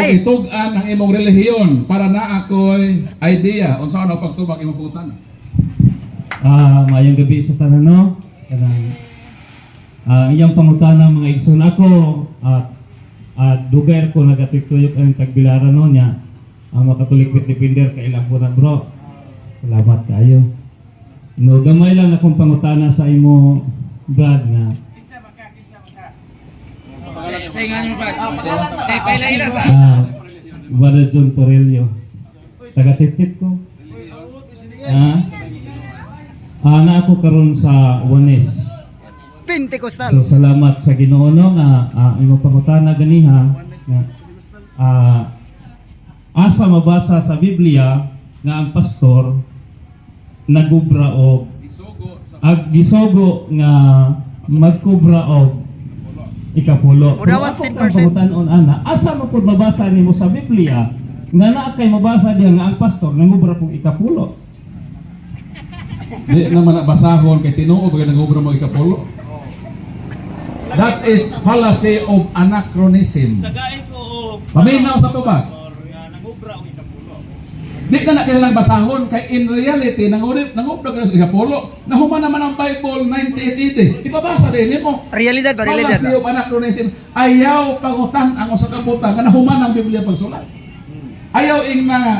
Imong Ay. Itug-an ang imong relihiyon para na ako'y idea unsa ano pagtubag imong pangutana. Maayong gabi sa tanan, no. Kanang iyang pangutana, mga igsoon, ako at dugay ko nagatuyok ang Tagbilaran, no, nya ang mga Catholic Faith Defender kailang po na, bro. Salamat kayo. No, gamay lang akong pangutana sa imo, Brad, nga Brother John Torello. Taga Titit ko. Na ako karon sa Wanes. Pentecostal. So salamat sa Ginoo, no, nga imong pangutana ganiha nga asa mabasa sa Biblia nga ang pastor nagubra og Isugo sa ag gisogo nga magkubra og ikapulo. Mura, Pero what's ako ang 10%? pangutanon ana, asa mo pud mabasa nimo sa Biblia nga naa kay mabasa diha nga ang pastor nangubra pug ikapulo? Di naman na basahon kay tinuod kay nangubra mo ikapulo. That is fallacy of anachronism. Tagain ko og Paminaw sa tubag. Nga nangubra og ikapulo. Di na na kailangang basahon kay in reality nangubra ka sa ikapulo. Nahuman naman ang Bible 98 AD. Ipabasa din nimo. Realidad ba? Realidad Fallacy ba? of anachronism. Ayaw pangutan ang usa ka butang nga nahuman ang Biblia pagsulat. Ayaw ing mga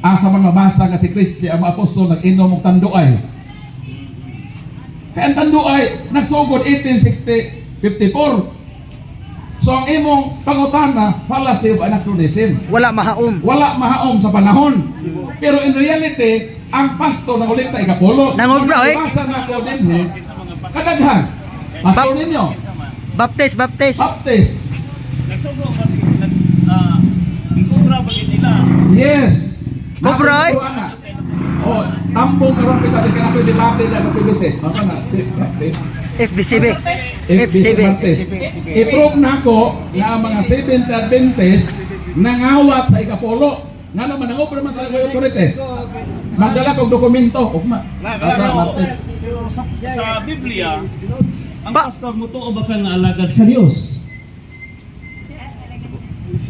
asa man mabasa nga si Kristo ang mga apostol nag-inom og tanduay. Kaya ang tanduay nagsugod 1860 54. So ang imong pangutana, fallacy of anachronism. Wala mahaom. Wala mahaom sa panahon. Pero in reality, ang pastor na ulit na ikapulo. Nangobra, eh. Basa na ko din eh. Kadaghan. Pastor ninyo. Baptist, Baptist. Baptist. Nagsugo ba si nag gikubra ba gid nila? Yes. Kobra, eh. Nakaturo na. Oh, tambong karon kita di kana debate na sa PBC. Maka na. FBCB. FBC FCB. Baptist. I-prove na ko nga ang mga Seventh Adventist nangawat sa ikapulo. Nga naman nangobra man sa authority. Magdala kog dokumento ugma. Asa Martes. Pero sa Biblia, ang pastor mo Totoo ba kang alagad sa Dios?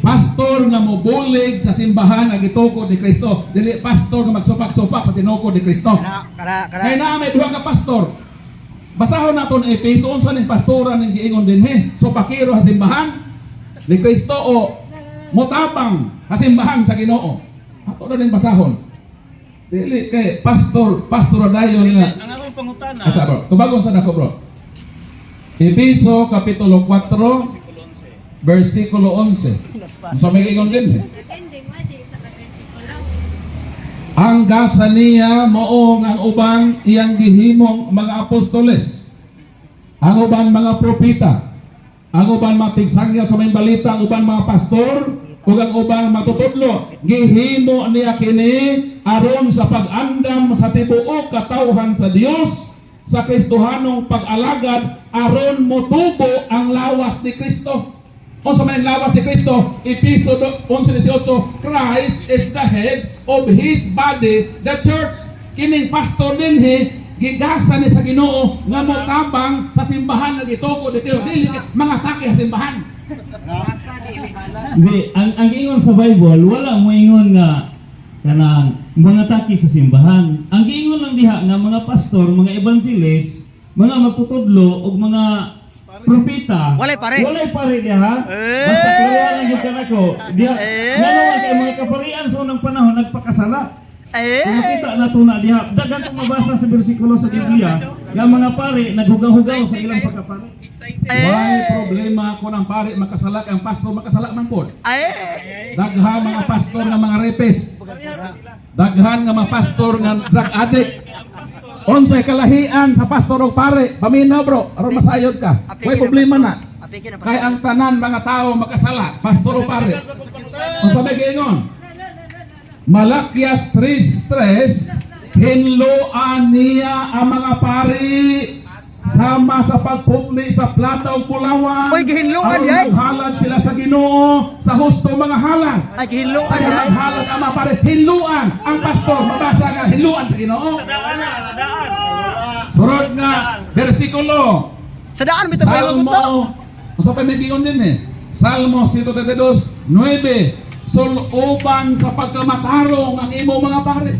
Pastor nga mobulig sa simbahan nga gitukod ni Kristo, dili pastor nga magsupak-supak sa tinukod ni Kristo. Kana, kana, kana. Kaya naa may duha ka pastor. Basahon nato ng Efeso unsa ning pastora ning giingon dinhi. Supakiro sa simbahan ni Kristo o motabang sa simbahan sa Ginoo. Ato na ning basahon. Dili kay pastor, pastor dayon nga. Ang akong pangutana, Asa, bro? Tubagon sa nako, bro. Efeso kapitulo 4 versikulo 11. Unsa may giingon dinhi? Ending, magic sa ka-versikulo. Ang gasa niya mao nga ang uban iyang gihimong mga apostoles. Ang uban mga propeta. Ang uban matigsangya sa may balita, ang uban mga pastor, ug ang uban matutudlo. Gihimo niya kini aron sa pag-andam sa tibuok katawhan sa Dios sa Kristohanong pag-alagad aron motubo ang lawas ni Kristo. Unsa man ang lawas ni Kristo? Episo 11:18, Christ is the head of His body, the church. Kining pastor dinhi gigasa ni sa Ginoo nga motabang sa simbahan nga gitukod ni Kristo. Dili mga taki sa simbahan. Hindi, ang ingon sa Bible, wala mo ingon nga kanang mga taki sa simbahan. Ang giingon lang diha nga mga pastor, mga evangelist, mga magtutudlo ug mga propeta. Walay pare. Walay pare diha. Eh! Basta klaro lang yung kanako. Diha, Eh! ngano nga kay mga kaparian sa unang panahon nagpakasala. Eh! Kung makita na na diha, daghan kong mabasa sa bersikulo sa Biblia nga mga pare naghugaw-hugaw sa ilang pagkapare. Eh! Why problema ko ng pare makasala kay ang pastor makasala man pod. Eh! Daghan mga pastor nga mga repes. Daghan nga mga pastor nga drug addict. Unsay kalahian sa pastor og pare? Paminaw, bro, aron masayod ka. Way problema na. Apiki na Kay ang tanan mga tao makasala, pastor o pare. Unsa may giingon? Malakias 3:3, hinloan niya ang mga pari sama sa pagpugni sa plata o bulawan. Uy, gihinloan Aron di ay. maghalad sila sa Ginoo sa husto mga halad. Ay, gihinloan Sa di ay. maghalad ang mga pare, hinluan ang pastor, mabasa nga hinluan sa Ginoo. Surod nga bersikulo Sa daan, bitaw pa yung Salmo, unsa pa may giingon din eh? Salmo 132:9, suluban sa pagkamatarong ang imo mga pari.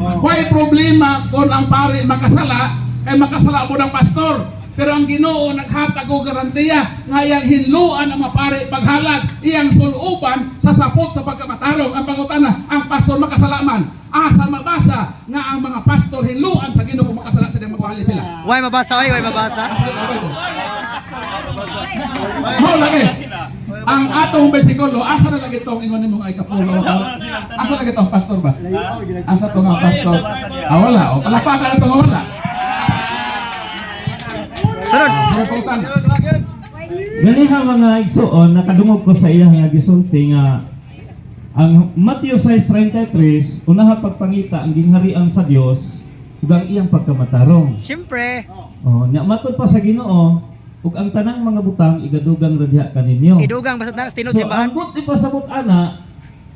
Why problema kung ang pari makasala, kay makasala mo ng pastor. Pero ang Ginoo naghatag og garantiya nga iyang hinluan ang mga pari paghalad, iyang suluban sa sapot sa pagkamatarong. Ang pangutana, ang pastor makasala man. Asa mabasa nga ang mga pastor hinluan sa Ginoo kung makasala sila, magwali sila? Why mabasa oy, why mabasa? Mao lagi. Ang atong bersikulo, asa na lagi itong ingon nimo nga ikapulo? Asa lagi itong pastor ba? Asa to nga pastor? Ah, wala. O, palapakan na itong wala. Sunod. Sunod pangutana. Ganiha, mga igsuon, nakadungog ko sa iya nga gisulti nga ang Matthew 6:33, unaha pagpangita ang gingharian sa Dios ug ang iyang pagkamatarong. Siyempre, Oh, nya matud pa sa Ginoo ug ang tanang mga butang igadugang ra diha kaninyo. Idugang basta na tinud So simbahan. ang buot ipasabot ana,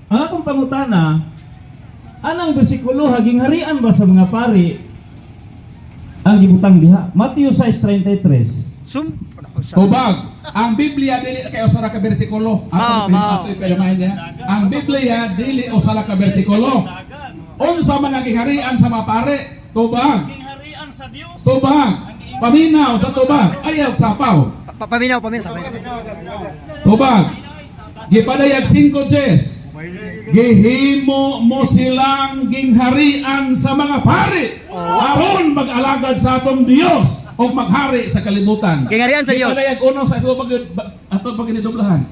ang akong pangutana, anang bersikulo gingharian ba sa mga pari ang gibutang diha? Matthew 6:33. Sum Tubag. Ang Biblia dili kay usa ra ka bersikulo. Mao, Atong mao. ato ipilamahin niya. Ang Biblia dili usa ra ka bersikulo. Unsa man ang giharian sa mga pare? Tubag. Gingharian sa Dios. Tubag. Paminaw sa tubag. Ayaw sapaw. Paminaw, paminaw sa Tubag. Gipadayag 5 ches. Gihimo mo silang gingharian sa mga pari aron mag-alagad sa atong Dios o maghari sa kalibutan. Gingharian sa Dios. Gipadayag uno sa ato pag ato pag ginidoblahan.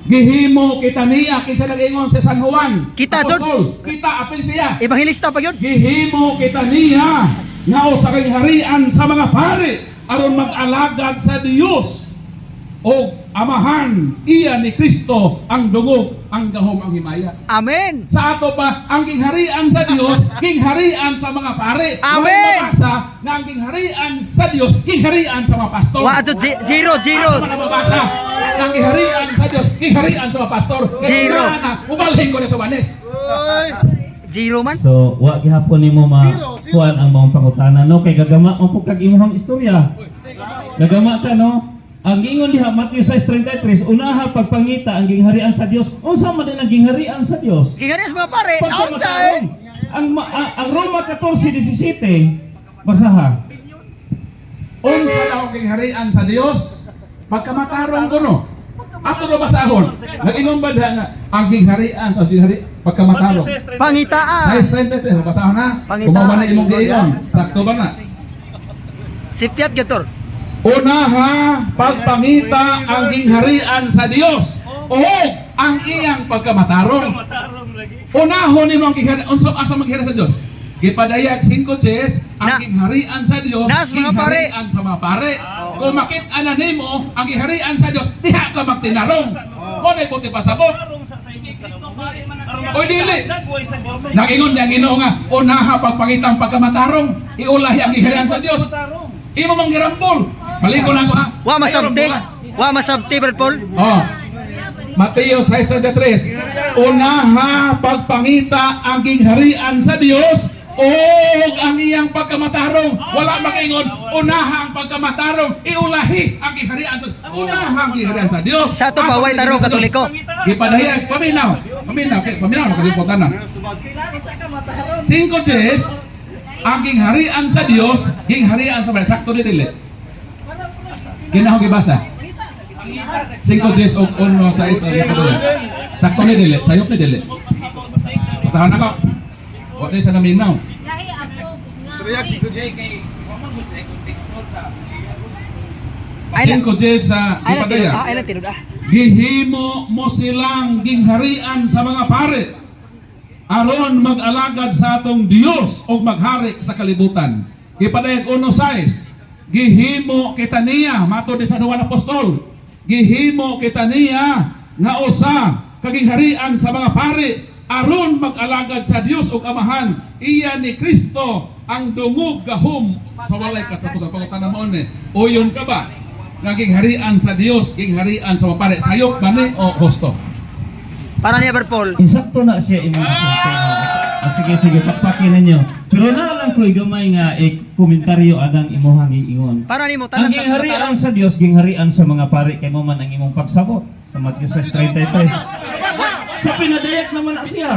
Gihimo kita niya kinsa nag-ingon sa San Juan. Kita, Jud. Apostol. Kita apil siya. Evangelista pa yun. Gihimo kita niya nga usa kang harian sa mga pari aron mag-alagad sa Dios o Amahan iya ni Kristo ang dungog, ang gahom, ang himaya. Amen. Sa ato pa, ang gingharian sa Dios, gingharian sa mga pare. Amen. Huwag mabasa nga ang gingharian sa Dios, gingharian sa mga pastor. Wa ato zero, zero. Asa man mabasa nga ang gingharian sa Dios, gingharian sa mga pastor. Kaya Zero. na, mubalhin ko na sa banes. Zero man. So, wa gihapon nimo ma kuan ang maong pangutana, no, kay gagama mo pud kag imong istorya. Gagama ka, no. Ang giingon diha Matthew 6:33, unaha pagpangita ang gingharian sa Dios. Unsa man din ang gingharian sa Dios? Gingharian sa mga pare. Unsa eh. Pagkamatarong. Ang Roma 14:17, basaha. Unsa daw ang gingharian sa Dios? Pagkamatarong ko, no. Ato na basahon. Nag-ingon ba diha nga ang gingharian sa ginghari pagkamatarong? Matthew 6:33. Pangitaan. 6:33, basahon na. Pangitaan. Kung na imong giingon, sakto ba na? Sipyat gyud. Unaha pagpangita ang gingharian sa Dios o ang iyang pagkamatarong. Matarong lagi. Unahon nimo ang gingharian, unsa asa maghari sa Dios? Gipadayag 5 ches ang Na- gingharian sa Dios, Nas, mga pare. gingharian sa mga pare. Kung makita na nimo ang gingharian sa Dios, diha ka magtinarong. Mo na buti pasabot. Tarong sa Kristo pare man Oy, dili. Dagway sa Dios. Nagingon niya ang Ginoo nga unaha pagpangita ang pagkamatarong, iulahi ang gingharian sa Dios. Tarong. Imo mang girambol. Baliko na ako ha. Wa masabti. Ay, girambol, Wa masabti, Brad Paul. ha. Oh. Mateo 6:33. Unaha pagpangita ang gingharian sa Dios og ang iyang pagkamatarong. Wala makingon, unaha ang pagkamatarong, iulahi ang gingharian sa unaha ang gingharian sa Dios. Sa ato pa way tarong Katoliko. Gipadayag, paminaw. Paminaw, kay paminaw makalimutan na. 5 ches, ang gingharian sa Dios, gingharian sa mga sakto ni dili. Ginahong gibasa. 5 ches og 1 sa isa nga. Sakto ni dili, sayop ni dili. Basahan na ko. Wa ni sa naminaw. Lahi ako nga. Ay lang. 5 ches sa Ay lang tinud gipadayag. ah, ay lang tinud ah. Gihimo mo silang gingharian sa mga pare aron mag-alagad sa atong Dios o maghari sa kalibutan. Gipadayag 1:6. Gihimo kita niya matod ni San Juan Apostol. Gihimo kita niya nga usa kagingharian sa mga pare aron mag-alagad sa Dios ug Amahan. Iya ni Kristo ang dungog gahom sa walay katapusan. Pangutana mo ni, uyon ka ba nga gingharian sa Dios, gingharian sa mga pare? Sayop ba ni o husto? Para niya, Brad Paul. Insakto na siya imong gisulti. Ah, sige sige, pakpakin ninyo. Pero naa lang ko'y gamay nga komentaryo anang imuhang giingon. Para nimo Ang tanan sa gingharian matarong. sa Dios, gingharian sa mga pari kay mo man ang imong pagsabot. Sa Matthew 6:33. Sa pinadayak naman na siya.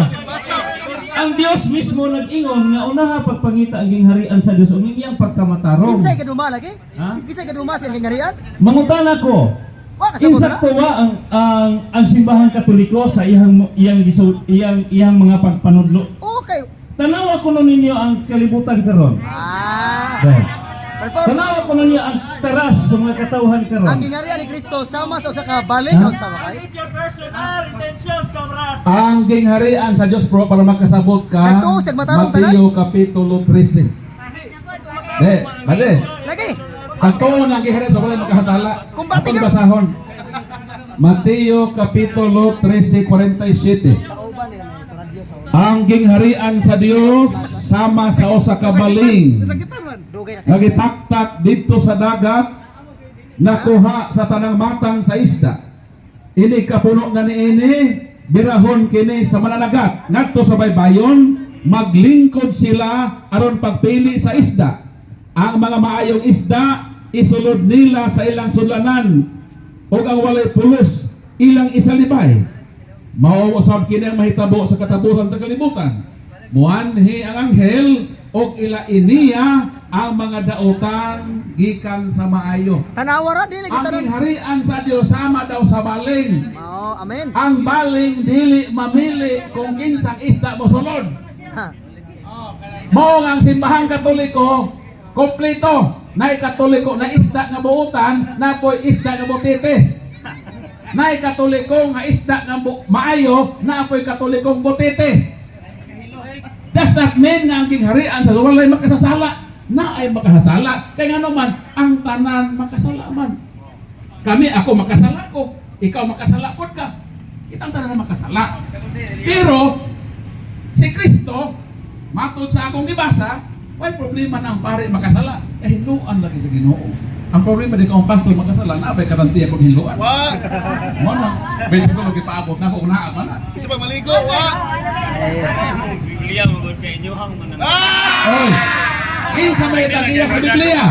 Ang Dios mismo nag-ingon nga unaha pagpangita ang gingharian sa Dios ug iyang pagkamatarong. Kinsay kaduma lagi? Ha? Kinsay kaduma sa gingharian? Mangutana ko, Wa kasabot na. insakto ba ang simbahan Katoliko sa iyang iyang gisu, iyang iyang mga pagpanudlo? Okay. Tanawa kuno ninyo ang kalibutan karon. Ah. Right. Brad Paul, Tanawa kuno ninyo ang taras sa mga katawhan karon. ang gingharian ni Kristo sama sa usa ka balik Ha? o sama kay? What is your personal intentions, comrade? Ang gingharian sa Diyos, bro, para makasabot ka. Nagtuo siya, matarong tanan. Mateo Kapitulo 13. Eh, bale. Lagi. Pagtuo ng gingharian sa walay makasala. Kumbati Atong ka. basahon. Mateo Kapitulo 13:47. Kauban nila radyo sa Ang gingharian sa Dios sama sa usa ka baling dugay na. nga gitaktak didto sa dagat, nakuha sa tanang matang sa isda. Ini kapuno na niini, birahon kini sa mananagat ngadto sa baybayon, maglingkod sila aron pagpili sa isda. Ang mga maayong isda isulod nila sa ilang sudlanan ug ang walay pulos ilang isalibay. Mao usab kini ang mahitabo sa katapusan sa kalibutan. Muanhi ang anghel og ila iniya ang mga daotan gikan sa maayo. Tanawa ra dili Ang kita ron. gingharian sa Dios sama daw sa baling. Mao, amen. Ang baling dili mamili kung kinsang isda mosulod. Ha. Mao nga ang simbahang Katoliko kompleto. Nay Katoliko na isda nga buutan, napoy isda nga butite. Nay Katoliko nga isda nga maayo, napoy Katolikong butite. Does not mean nga ang gingharian sa walay makasasala. Na ay makasasala. Kaya nga naman, ang tanan makasala man. Kami, ako makasala ko. Ikaw makasala ko ka. Kitang tanan makasala. Pero, si Kristo, matod sa akong gibasa, way problema na ang pare makasala. Eh, hinluan lagi sa Ginoo. Ang problema di ka ang pastor makasala, na abay karantiya kung hinluan. Wa! Mo na, basically, magkipaabot na kung naa man na. Isa pa maligo, wa! Biblia mo gud kay inyohang man. Ah! Oy, kinsa may tagiya sa Biblia?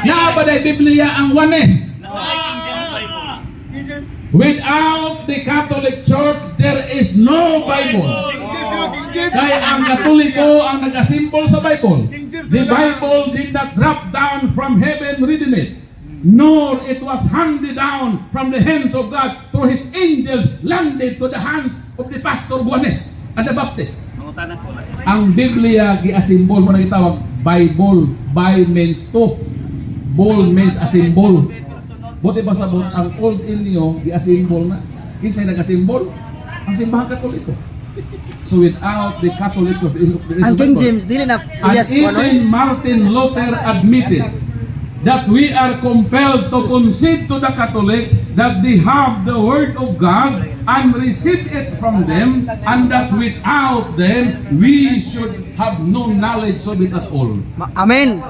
Naa ba day Biblia ang Oneness? Naay King James Bible. Without the Catholic Church, there is no Bible. King James, yun, King James! Kaya ang Katoliko ang nag-asimbol sa Bible. The Bible did not drop down from heaven ready-made, nor it was handed down from the hands of God through His angels, landed to the hands of the pastor Juanes and the Baptist. Mangutana ko lang. Ang Biblia giasimbol mo na gitawag Bible. Bi means to. Bol means asimbol. Buti ba sabot ang old inyo giasimbol na. Kinsay nagasimbol? Ang simbahan Katoliko. So without the Catholic there is Ang no King Bible. James dili na And yes even kuno. Martin Luther admitted that we are compelled to concede to the Catholics that they have the Word of God and receive it from them, and that without them, we should have no knowledge of it at all. Amen.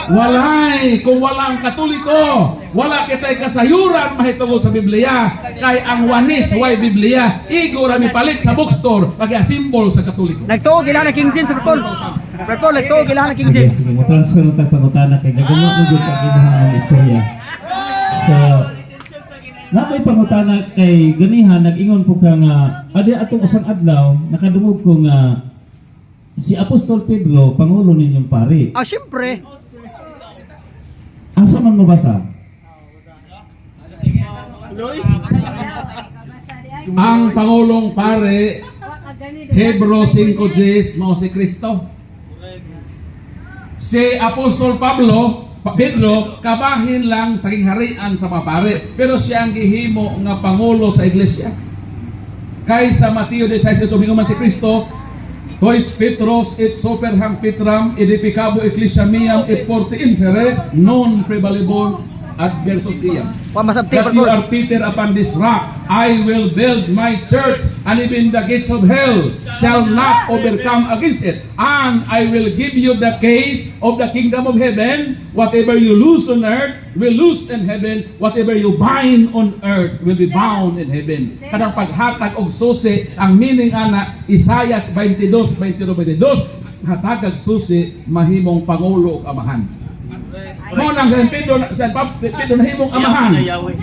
Walay, kung wala ang Katoliko, wala kita'y kasayuran mahitungod sa Biblia. Kay ang Oneness, way Biblia, igo rami palit sa bookstore, pag-asimbol sa Katoliko. Nagtuo gila na King James, Brad Paul. Brad Paul, nagtuo gila na King Sige, James. sige, mo transfer na tag pangutana kay gagawin ko gyud kag imong istorya. So, na may pangutana kay ganihan nag-ingon po ka nga adi atong usang adlaw nakadungog ko nga si Apostol Pedro pangulo ninyong pari. Ah, syempre. Asa man mabasa? Ang Pangulong Pare, Hebro 5.10, mao si Kristo. Si Apostol Pablo, Pedro, kabahin lang sa gingharian sa papare, pero siya ang gihimo nga pangulo sa iglesia. Kay sa Mateo 16, man si Kristo, Tois Petros et super ham Petram edificabo ecclesia miam et forte infere non prevalebon adversus iam. Wa masabti, That Brad you Paul. are Peter, upon this rock I will build my church, and even the gates of hell shall not overcome against it. And I will give you the keys of the kingdom of heaven. Whatever you loose on earth will loose in heaven. Whatever you bind on earth will be bound in heaven. Kanang paghatag og susi, ang meaning ana, Isayas 22, 22, 22, hatagag susi, mahimong pangulo og amahan. Mao nang San Pedro, San Pedro nahimong amahan.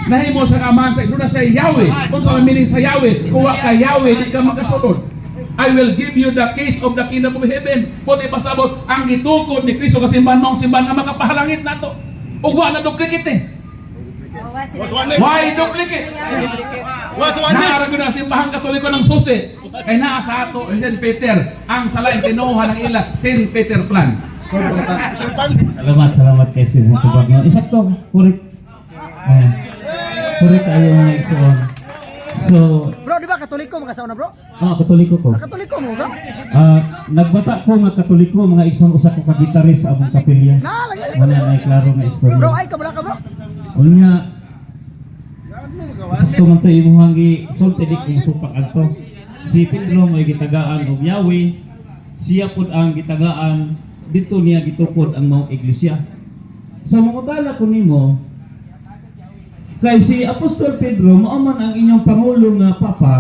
Nahimo sa amahan sa doon na sa Yahweh. Unsa may meaning sa Yahweh? Kung wa ka Yahweh, di ka makasulod. I will give you the keys of the kingdom of heaven. Puti pasabot ang gitukod ni Kristo kasi simbahan mao ang simbahan nga makapahalangit nato. Ug wa na duplicate eh. Why duplicate? Was oneness. Naara ko na simbahang Katoliko ng susi. Kay naa sa ato, eh, St. Peter, ang sala tinuha ng ila, St. Peter plan. So, Salamat, salamat kay Sir Tubag. No? Isakto, correct. Ayan. Correct kayo mga igsoon. So, Bro, di ba Katoliko mga na, bro? ah, Katoliko ko. Ah, Katoliko mo ba? Ah, nagbata ko nga Katoliko mga igsoon, usa ko ka gitarist sa among kapilya. Na, lagi. Wala na klaro nga istorya. Bro, ay kabala ka, bro. Unya, sakto man to imuhang gisulti di kung supak adto. Si Pedro may gitagaan og Yahweh, siya pud ang gitagaan dito niya gitukod ang maong iglesia. So mangutana ko nimo, kay si Apostol Pedro mao man ang inyong pangulo nga papa,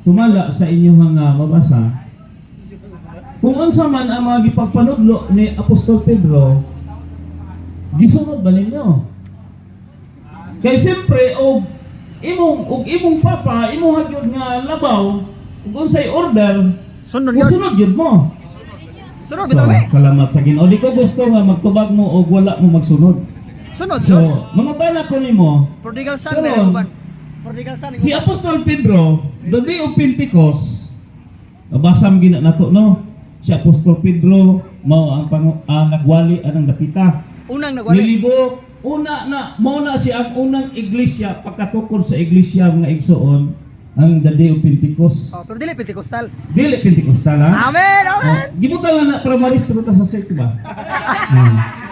sumala sa inyong nga mabasa. Kung unsa man ang mga gipagpanudlo ni Apostol Pedro, gisunod ba ninyo? Kay siyempre og imong papa imong gyud nga labaw ug unsay order, Sunod yun. musunod gyud mo. Sunod So, bitaw be. salamat sa Ginoo. Di ko gusto nga magtubag mo og wala mo magsunod. Sunod, So, sunod. mangutana ko nimo, Prodigal son Karon, meron uban. Prodigal son. si Apostol Pedro, the day of Pentecost, nabasa mo gina nato no. Si Apostol Pedro mao ang nagwali anang dapita. Unang nagwali. Nilibok, una na, mao na siya ang unang iglesia, pagkatukod sa iglesia mga igsoon, ang the day of Pentecost. Oh, pero dili Pentecostal. Dili Pentecostal ha? Amen, amen. Oh, gibutan lang na para maristro ta sa sect ba?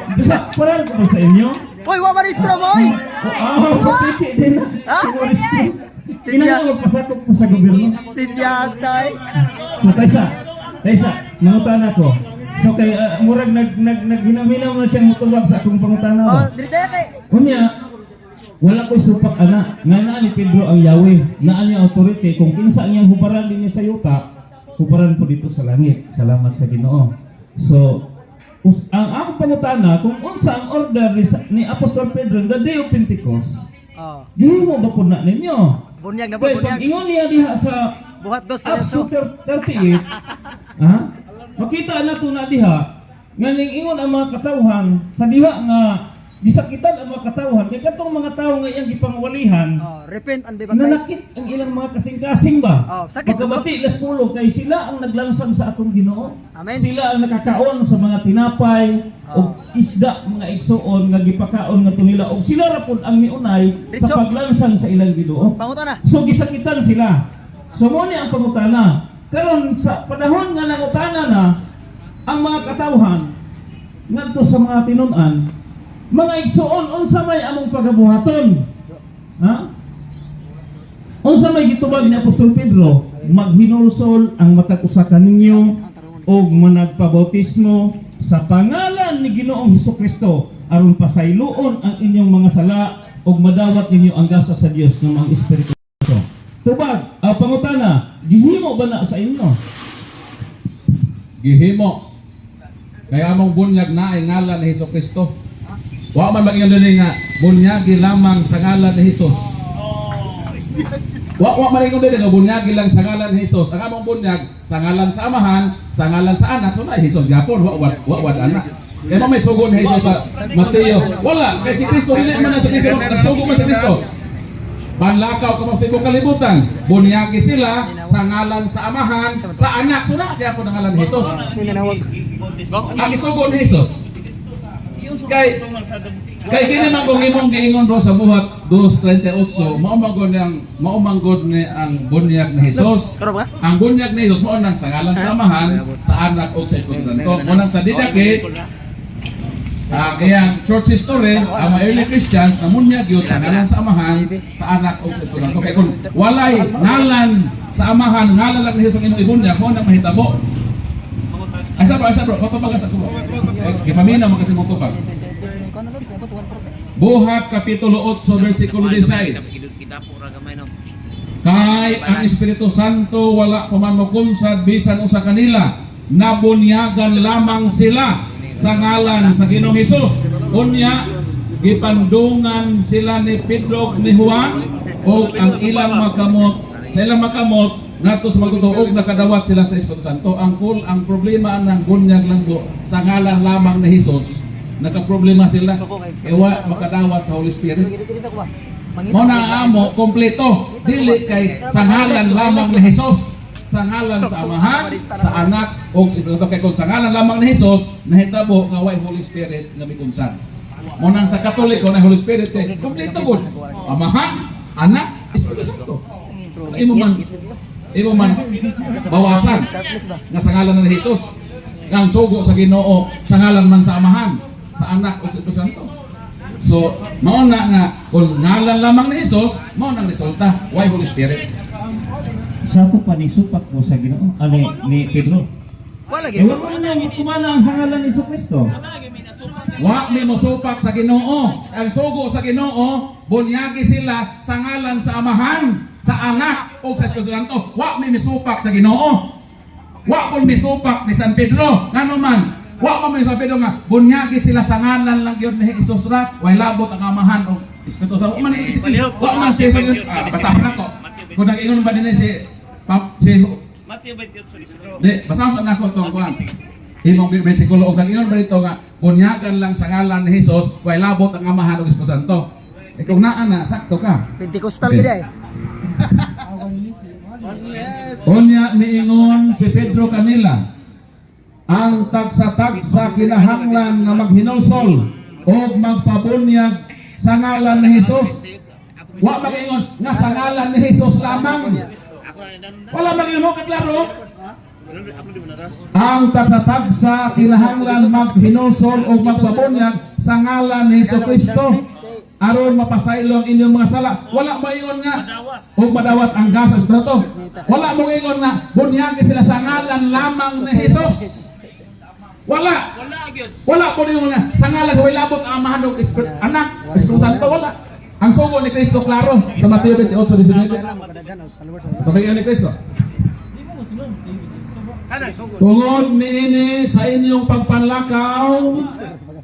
Basta, para ko sa inyo. Hoy, wa maristro mo, oy. Oh, oh, din na. Ah? Sa maristro. Kinahanglan magpasakop ko sa gobyerno. Si Tiyatay. So, taysa, taysa, nangutana ko. So, kay murag nag nag naghinam-hinam na siyang mutubag sa akong pangutana ba? Oh, dili tayo kay. Unya, wala ko'y supak ana. Nga naa ni Pedro ang Yahweh. Naa niya authority. Kung kinsa niyang hubaran din niya sa yuta, hubaran po dito sa langit. Salamat sa Ginoo. So, ang akong pangutana, kung unsa ang order ni Apostol Pedro the day of Pentecost, Oh, gihimo ba po na ninyo? bunyag na po, Kay pag bunyag. ingon niya diha sa Buhat dos Acts sa 2:38, ha? Makita na to na diha nga ingon ang mga katawhan sa diha nga gisakitan ang mga katawhan kay katong mga tawo nga iyang gipangwalihan Oh, repent and be baptized. nanakit ang ilang mga kasing-kasing ba? Oh, sakit. Pagkabati las pulo kay sila ang naglansang sa atong Ginoo. Amen. Sila ang nakakaon sa mga tinapay Oh. ug isda mga igsuon nga gipakaon ngadto nila ug sila ra pud ang miunay Ritso. sa paglansang sa ilang Ginoo. Pangutana. So gisakitan sila. So mo ni ang pangutana. Karon sa panahon nga nangutana na ang mga katawhan ngadto sa mga tinun-an, mga igsuon unsa may among pagabuhaton? Ha? Unsa may gitubag ni Apostol Pedro? Maghinulsol ang matag usa kaninyo og managpabautismo sa pangalan ni Ginoong Hesukristo aron pasayloon ang inyong mga sala ug madawat ninyo ang gasa sa Dios nga ang Espiritu Santo. Tubag, ang pangutana, gihimo ba na sa inyo? Gihimo. Kaya among bunyag na ay ngalan ni Hesus Kristo. Wa man mag dinhi nga bunyagi lamang sa ngalan ni Hesus. Wa man ingon dinhi nga bunyagi lang sa ngalan ni Hesus. Ang among bunyag sa ngalan sa Amahan, sa ngalan sa Anak, so na Hesus gyapon wa anak. Kaya mo may sugo ni Jesus sa Mateo. Wala, kay si Kristo dili man na si Kristo, nagsugo man si Kristo. Banlakaw kamo sa tibuok kalibutan. Bunyagi sila sa ngalan sa Amahan, sa Anak. So na kaya po ang ngalan ni Jesus. Ninanawag. Ang isugo ni Jesus. Kay kay kini man kung imong giingon bro sa Buhat 2:38, mao man gud ang mao man gud ni ang bunyag ni Jesus. Karon ba? Ang bunyag ni Jesus mao nang sa ngalan sa Amahan, sa Anak ug sa Espiritu Santo. Mao nang sa didakit ang iyang church history, ang mga early Christians, namunyag yun sa ngalan sa Amahan, sa Anak o sa Espiritu Santo. Kaya kung walay ngalan sa Amahan, ngalan lang ni Jesus ang imong ibunyag, mao nang mahitabo. Ay sa bro, patubag sa kubo. Eh, gipaminaw mo kasi mong tubag. Buhat Kapitulo 8, versikulo 16. Kay ang Espiritu Santo wala pa man mokunsad bisan usa kanila, nabunyagan lamang sila. sa ngalan sa Ginoong Hesus. Unya gipandungan sila ni Pedro ug ni Juan og ang ilang makamot sa ilang makamot ngadto sa magtotoo og nakadawat sila sa Espiritu Santo. Ang problema ng bunyag lang po sa ngalan lamang ni Hesus, nakaproblema sila kay wa makadawat sa Holy Spirit. Dito ko ba? Mao na ang amo kompleto, dili kay sa ngalan lamang ni Hesus, sa ngalan sa Amahan, sa Anak ug sa Espiritu Santo. Kay kung sa ngalan lamang ni Hesus, nahitabo nga way Holy Spirit nga mikunsan. Mao nang sa Katoliko na Holy Spirit kay kompleto gud. Amahan, Anak, Espiritu Santo. Imo man bawasan nga sa ngalan ni Jesus. Nga ang sugo sa Ginoo sa ngalan man sa Amahan, sa Anak ug sa Espiritu Santo. So, mao na nga kung ngalan lamang ni Jesus, mao nang resulta, why Holy Spirit? Sa ato pa ni supak mo sa Ginoo, ani ni Pedro. Wala Eh, gid. wala man nang ikumana ang sa ngalan ni Kristo. Wa mi mosupak sa Ginoo. Ang sugo sa Ginoo, bunyagi sila sa ngalan sa Amahan, sa Anak ug sa Espiritu Santo. Wa mi misupak sa Ginoo. Wa pud misupak ni San Pedro. Ngano man, wa man mi San Pedro nga bunyagi sila sa ngalan lang gyud ni Jesus ra, way labot ang Amahan ug Espiritu Santo. Wa man ni wa man si Jesus. Ah, basahon nako. Kung nag-ingon ba dinhi si Mateo 28. Di, basahon na nako itong kuan. Imong bersikulo og nag-ingon ba dito nga bunyagan lang sa ngalan ni Jesus, way labot ang Amahan ug Espiritu Santo. Eh kung naa na, sakto ka. Pentecostal gid ay. Unya niingon si Pedro kanila, ang tagsa-tagsa kinahanglan nga maghinulsol og magpabunyag sa ngalan ni Jesus. Wa mag-ingon nga sa ngalan ni Jesus lamang. Wala mag-ingon mo kaklaro. Ang tagsa-tagsa kinahanglan maghinulsol og magpabunyag sa ngalan ni Hesus Kristo aron mapasaylo ang inyong mga sala. Wala mo ingon nga og madawat ang gasa sa Espiritu. Wala mo ingon nga bunyagi sila sa ngalan lamang ni Jesus. Wala. Wala gyud. Wala po ingon nga sa ngalan way labot ang Amahan ug Espiritu, Anak, Espiritu Santo, wala. Ang sugo ni Kristo klaro sa Mateo 28:19. Sa ni Kristo. Kana sugo. Tungod niini sa inyong pagpanlakaw,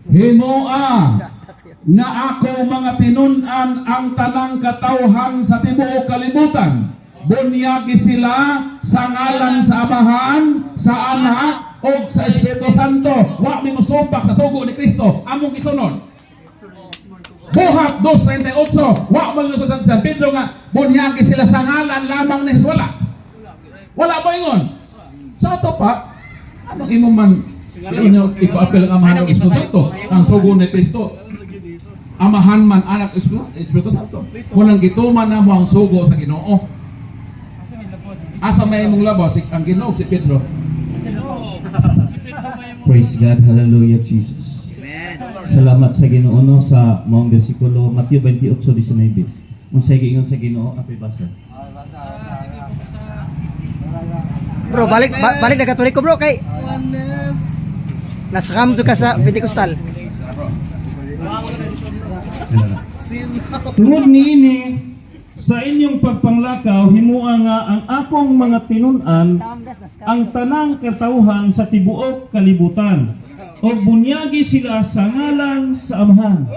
himoa nga ako mga tinun-an ang tanang katawhan sa tibuok kalibutan. Bunyagi sila sa ngalan sa Amahan, sa Anak, ug sa Espiritu Santo. Wa mi mosupak sa sugo ni Kristo, among gisunod. Buhat 2:38, wa mo sa San Pedro nga bunyagi sila sa ngalan lamang ni Jesus. Wala. Wala mo ingon. Sa ato pa, anong imo man inyo ipaapel ang Amahan ng Espiritu Santo, ang sugo ni Kristo. Amahan man Anak Espiritu Santo. Munang gituman na mo ang sugo sa Ginoo. Asa may imong labaw si ang Ginoo si Pedro. Praise God, hallelujah, Jesus. Salamat sa Ginoo no sa maong bersikulo Mateo 28:19. Unsay giingon sa Ginoo ako'y basa. Bro, balik balik na Katoliko, bro, kay nasakam jud ka sa Pentecostal. Tungod niini sa inyong pagpanglakaw himua nga ang akong mga tinun-an ang tanang katawhan sa tibuok kalibutan ug bunyagi sila sa ngalan sa Amahan.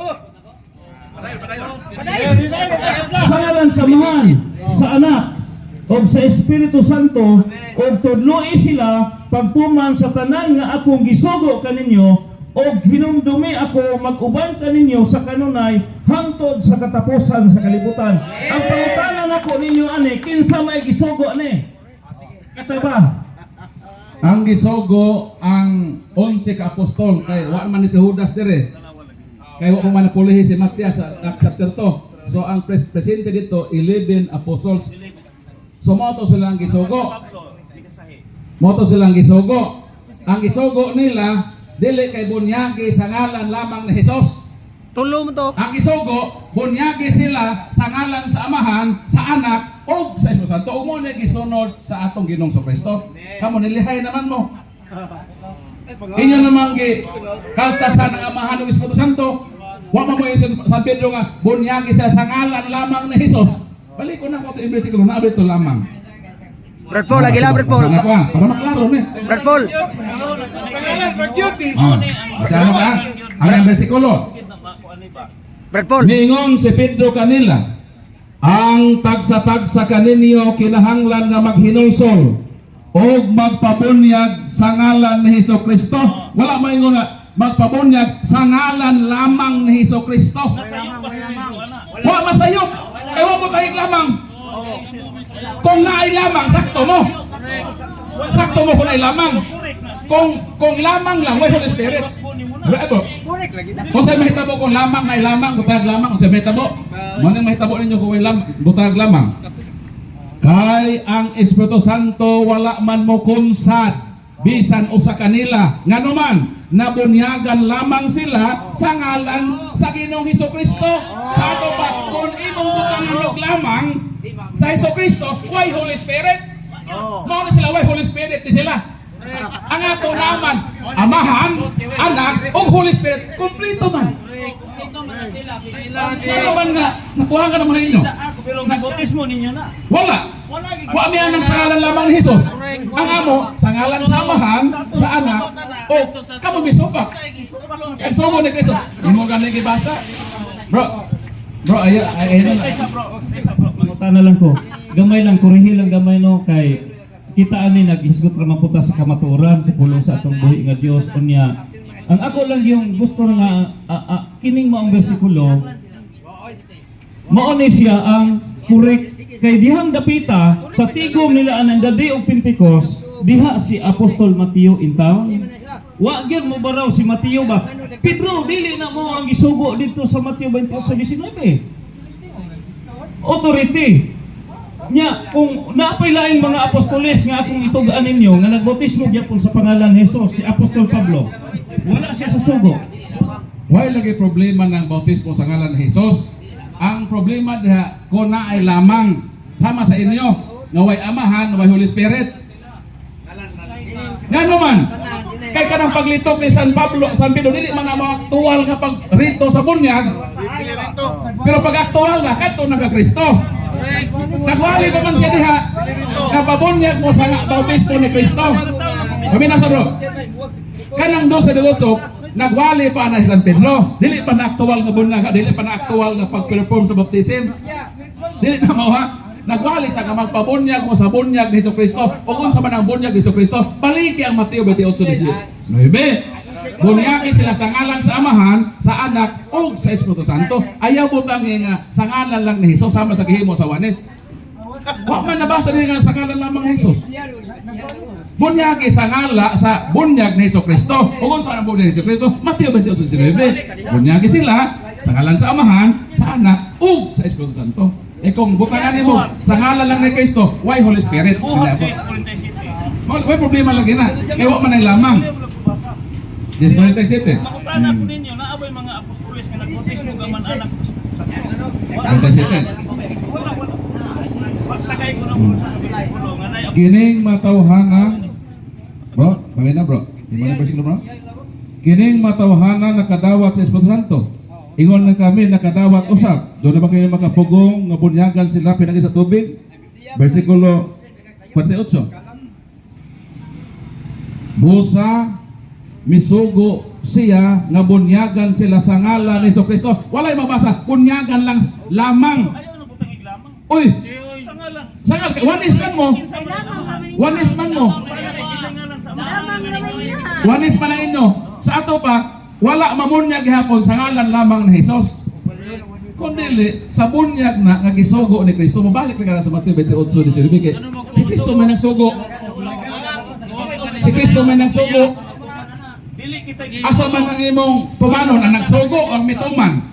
Sa ngalan sa Amahan, sa Anak, ug sa Espiritu Santo, ug tudloi sila pagtuman sa tanan nga akong gisugo kaninyo ug hinumdumi ako mag-uban kaninyo sa kanunay hangtod sa katapusan sa kalibutan. Ang pangutana nako ninyo ani, kinsa may gisugo ani? Kita ba? Ang gisogo ang 11 ka apostol kay wa man ni si Judas dire. Kay wa man napulihi si Matias sa Acts chapter 2. So ang presidente dito 11 apostles. So mao to sila ang gisogo. Mao to sila ang gisogo. Ang gisogo nila dili kay bunyagi sa ngalan lamang ni Jesus. Tulo mo to. Ang gisugo, bunyagi sila sa ngalan sa Amahan, sa Anak, ug sa Espiritu Santo. Ug mo na gisunod sa atong Ginoong Kristo. Kamo nilihay naman mo. Inyo namang gi kaltasan ang Amahan ug Espiritu Santo. Wa man mo yung San Pedro nga bunyagi sila sa ngalan lamang ni Jesus. Balik ko na ko ito bersikulo na ito lamang. Brad Paul, lagi lang, Brad Paul. Sana ko ah, para maklaro ni. Brad Paul. Ah, basahan mo ka. Ang ang bersikulo. Brad Paul. Niingon si Pedro kanila, ang tagsa-tagsa kaninyo kinahanglan nga maghinulsol o magpabunyag sa ngalan ni Hesus Kristo. Wala maingon nga magpabunyag sa ngalan lamang ni Hesus Kristo. Nasayop pa si Pedro ana. Wa masayop. Ewan mo tayong lamang. Kung naay lamang, sakto mo. Sakto mo kung naay lamang. Kung lamang lang, way Holy Spirit. Wala ito. Kung sa'yo mahitabo kung lamang na lamang, butag lamang, kung sa'yo mahitabo, mo nang mahitabo ninyo kung way lamang, butag lamang. Kay ang Espiritu Santo wala man mo kunsad bisan usa kanila, ngano man nabunyagan lamang sila sa ngalan sa Ginoong Hesus Kristo. Sa ato pa, kung imong butangan og lamang sa Hesus Kristo, way Holy Spirit. Mao na sila, way Holy Spirit di sila. Ang ato naman, Amahan, Anak ug Holy Spirit, kumpleto man. Ngano man nga nakuha ka naman ninyo? Pero bautismo ninyo na. Wala. Wala gid. Wa mi anang sa ngalan lamang ni Jesus. Ang amo sa ngalan sa Amahan, sa Anak, o kamo misupak. Ang sugo ni Kristo. Imo gani gibasa. Bro. Bro, ay ay ay. Isa, bro, isa, bro. Pangutana lang ko. Gamay lang, kurihi lang gamay no kay kita ani naghisgot ra man po ta sa kamatuoran sa pulong sa atong buhi nga Dios unya. Ang ako lang yung gusto nga kining maong bersikulo mao ni siya ang correct kay dihang dapita sa tigom nila anang the day of Pentecost, diha si Apostol Mateo in town. Wa gyud mo baraw si Mateo ba? Pedro, dili na mo ang gisugo dito sa Mateo 28:19. Authority nya, kung naapay laing mga apostoles nga akong itugaan ninyo nga nagbautismo gyapon sa pangalan ni Jesus, si Apostol Pablo, wala siya sa sugo. Why lagi problema ng bautismo sa ngalan ni Jesus? Ang problema diha ko na ay lamang sama sa inyo nga way Amahan, way Holy Spirit. Ngano man? Kay kanang paglitok ni San Pablo, San Pedro, dili man ang mga aktual nga pagrito sa bunyag. Pero pag aktual na kadto na ka Kristo. Nagwali pa man siya diha nga pabunyag mo sa nga bautismo ni Kristo. Sabi na sa bro. Kanang dos sa delosok, nagwali pa na si San Pedro. Dili pa na aktual nga bunyag, dili pa na aktual nga pag-perform sa baptism. Dili na mao ha. Nagwali sa nga magpabunyag mo sa bunyag ni Hesus Kristo. O kung sa man ang bunyag ni Hesus Kristo, paliki ang Mateo 28:19. Bunyagi sila sa ngalan sa Amahan, sa Anak, ug sa Espiritu Santo. Ayaw butang nga sa ngalan lang ni Hesus sama sa gihimo sa Juanes. Wa man nabasa din nga sa ngalan lamang ni Hesus. Bunyagi sa ngala sa bunyag ni Hesus Kristo. O kung saan ang bunyag ni Hesus Kristo, Mateo 28:19. Bunyagi sila sa ngalan sa Amahan, sa Anak, ug sa Espiritu Santo. E kung butangan nimo sa ngalan lang ni Kristo, why Holy Spirit? Buhat 6:47. May problema lagi na. Kaya wa man ang lamang. 10:47. Mangutana ko ninyo, naabay mga apostoles nga nagbautismo gaman anak sa 47. Wala, wala. Pagtakay ko na mo sa bersikulo nga nay Kining matawhana. Bro, pamina bro. Di mo na bersikulo, bro? Kining matawhana nakadawat sa Espiritu Santo. Ingon na kami nakadawat usab. Doon na ba kayo makapugong nga bunyagan sila pinagi sa tubig? Bersikulo 48. Busa misugo siya nga bunyagan sila sa ngalan ni Kristo. Walay mabasa, bunyagan lang lamang. Ayaw na butang iglamang. Uy, Sa ngalan. sa ngal one is man mo. Sa Lamang raman ninyo. One is man mo. Sa ngalan sa Amahan. Lamang raman niya. One is man ang inyo. Sa ato pa, wala mamunyag gihapon sa ngalan lamang ni Jesus. Kung dili, sa bunyag na nga gisugo ni Kristo, mabalik na ka na sa Mateo 28:19 kay si Kristo man ang sugo. Si Kristo man ang sugo. Dili kita gi. Asa man ang imong tumanon ang nagsugo ang mituman?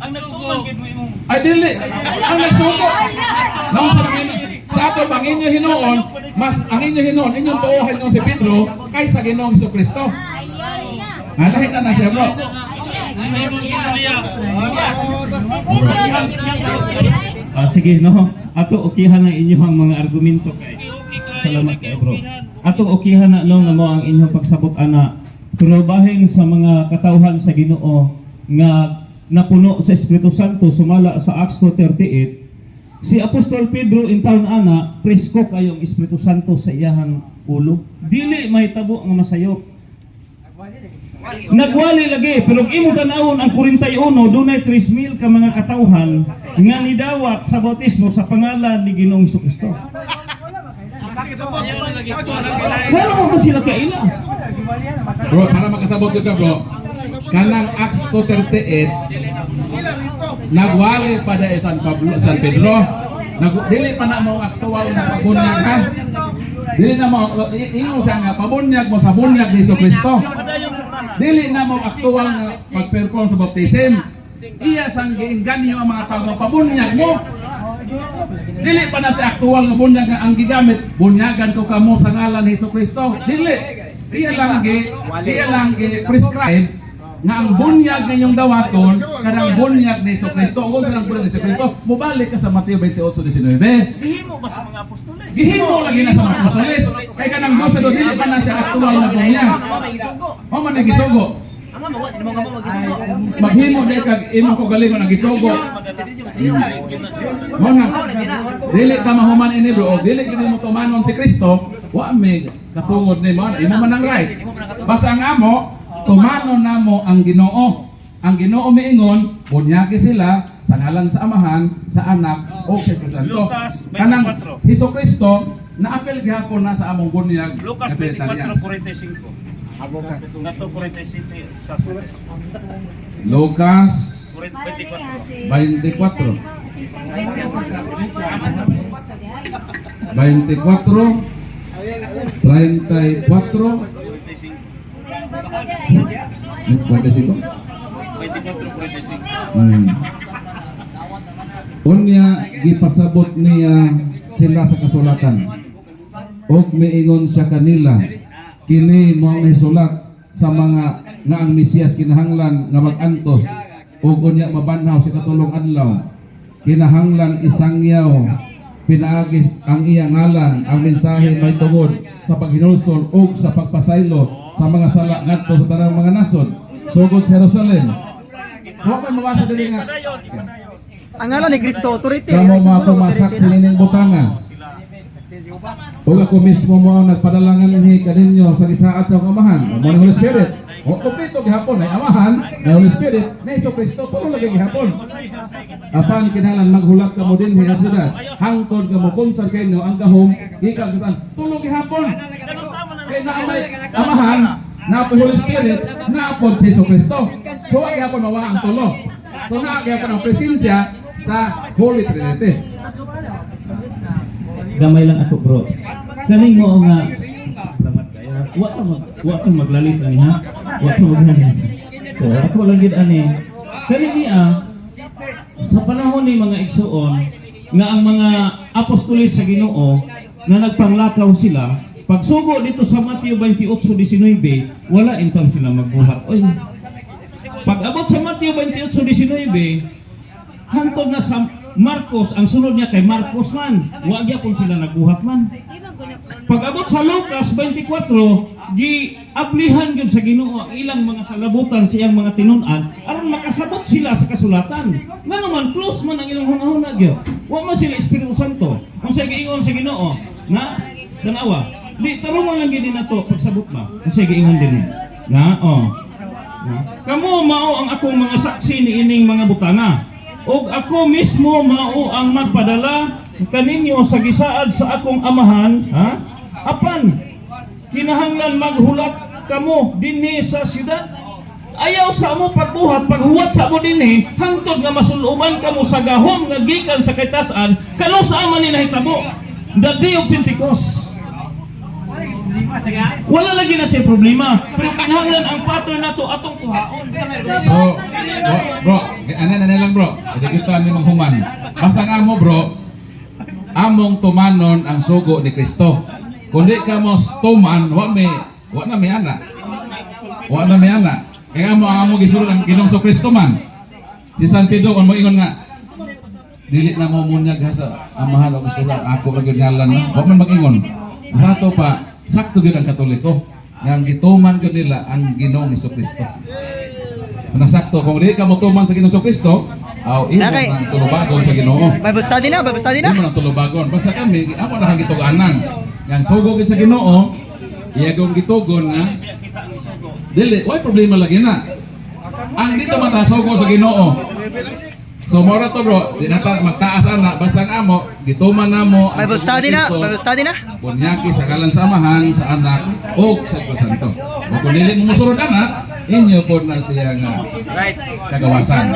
Ang nagtuman gid mo imong Ay dili, ang nagsugo. Nang sa sa ato bang inyo hinuon, mas ang inyo hinuon, inyong tuohan yung si Pedro kaysa Ginoong Kristo. Ay, na. Ah, lahi na na siya, bro. Si Pedro, nagtuo. Ah, sige no. Ato okihan ang inyong mga argumento kay. Salamat kay bro. Ato okihan na no nga mo ang inyong pagsabot ana. Pero bahin sa mga katawhan sa Ginoo nga napuno sa Espiritu Santo sumala sa Acts 2:38. Si Apostol Pedro in taon ana, presko kayo ang Espiritu Santo sa iyahang ulo. Dili mahitabo nga masayop. Nagwali lagi, pero kung imo tanawon ang 41, dunay 3,000 ka mga katawhan nga nidawat sa bautismo sa pangalan ni Ginoong Kristo. Wala mo ba sila kaila? Bro, para makasabot ka, bro. Kanang Acts 2:38 nagwali pa da San Pablo, San Pedro. Nag dili pa na mo aktual na pabunyag, ha. Dili na mo ingon siya nga pabunyag mo sa bunyag ni Kristo. Dili na mo aktual nga pag-perform sa baptism. Iya sang giinganyo ang mga tao nga pabunyag mo. Dili pa na sa aktual nga bunyag nga ang gigamit, bunyagan ko kamo sa ngalan ni Kristo. Dili. Iya lang gi prescribe nga ang bunyag ninyong dawaton kanang bunyag ni Kristo. Kung sa bunyag ni Kristo, mobalik ka sa Mateo 28:19. Gihimo ba sa mga apostoles? Gihimo lagi na sa mga apostoles. Kay kanang 12 do dili pa na sa aktual nga bunyag. Mao man ang gisugo. Maghimo di kag imo ko galingon ang gisugo. Mao na dili ka mahuman ini, bro, o dili gid mo tumanon si Kristo, wa may katungod nimo, imo man ang rights. Basta ang amo, tumanon namo ang Ginoo. Ang Ginoo miingon, bunyagi sila sa ngalan sa Amahan, sa Anak o sa Espiritu Santo. Lucas 24. Kanang Hesus Kristo naapil gihapon na sa among bunyag Lucas nga Trinitarian. 24:45. Ngato 47 sa sulat. Lucas 24. 24. 24 34 45. 24:45. Unya gipasabot niya sila sa kasulatan. Og miingon siya kanila, kini mo ang nahisulat sa mga nga ang Mesiyas kinahanglan nga mag-antos ug unya mabanhaw sa katulong adlaw. Kinahanglan isangyaw pinaagi ang iya ngalan ang mensahe may tungod sa paghinulsol ug sa pagpasaylo sa mga sala ngadto sa tanang mga nasod sugod sa Jerusalem. So may mabasa dili nga Ang ngalan ni Kristo, authority. kamo Dili mga na pumasak authority sa na. nining butanga. Ug ako mismo mo ang nagpadalangan ni kaninyo sa gisaad sa akong amahan. Mo ni Holy Spirit. O kompleto gihapon ay amahan, na Holy Spirit, na Hesus Kristo, tulo lagi gihapon. Apan kinahanglan maghulat kamo dinhi sa syudad. Hangtod nga mokonsar kayo ang gahom gikan sa tanan. Tulo gihapon. Kay naa may amahan, naa po Holy Spirit, naa po si Hesus Kristo. So wa gihapon mawa ang tulo. So naa gihapon ang presensya sa Holy Trinity. Gamay lang ako, bro. Kaning mo nga salamat kayo. Wa ka maglalis ani ha. Wa ka maglalis. So ako lang gid ani. Kaning niya sa panahon ni mga igsuon nga ang mga apostoles sa Ginoo nga nagpanglakaw sila, pagsugo dito sa Mateo 28:19, wala intam sila magbuhat. Oy. Pag abot sa Mateo 28:19, hangtod na sa Marcos, ang sunod niya kay Marcos man. Wa gyapon sila nagbuhat man. Pag abot sa Lucas 24, giablihan gyud sa Ginoo ang ilang mga salabutan sa iyang mga tinun-an aron makasabot sila sa kasulatan. Nga naman close man ang ilang hunahuna gyud. Wa man sila Espiritu Santo. Unsay giingon sa Ginoo na tanawa. Di tarungon lang gyud nato pagsabot ba. Unsay giingon dinhi? Na oh. Kamo mao ang akong mga saksi niining mga butanga. Ug ako mismo mao ang magpadala kaninyo sa gisaad sa akong amahan, ha? Apan kinahanglan maghulat kamo dinhi sa syudad. Ayaw sa amo pagbuhat, paghuwat sa amo dinhi, hangtod nga masuluban kamo sa gahom nga gikan sa kaytasan, kano sa ama ni nahitabo? The day of Pentecost. Wala lagi na siya problema. Pero kinahanglan ang pattern nato atong kuhaon. So, bro, bro, ano na lang, bro. Hindi kita ni manghuman. Basta ang amo, bro, among tumanon ang sugo ni Kristo. Kung di ka mo tuman, wa na may ana. Wa na may ana. Kaya mo ang amo gisulod ang Ginoong sa Kristo man. Si San Pedro kung moingon nga dili na mo munyag ha sa amahan o gusto ako lang gyud ngalan na. Wa man mag-ingon. Sa ato pa, sakto gyud ang Katoliko nga ang gituman gyud nila ang Ginoong Kristo. Nasakto kung dili ka motuman sa Ginoong Kristo, aw imo Nakay. nang tulubagon sa Ginoo. Bible study na, Bible study na. Imo nang tulubagon. Basta kami, amo na kang gituganan. Yang sugo gid sa Ginoo, iya kong gitugon nga dili, way problema lagi na. Ang dito man sugo sa Ginoo. So mora to bro, di na ta magtaas ana basta ang amo gituman namo ang Bible sugo study ni na, Kristo. Bible study na. Bunyaki sa kalang samahan sa anak o sa Espiritu Santo. O kung dili mo mosunod anak, inyo po na siya nga kagawasan.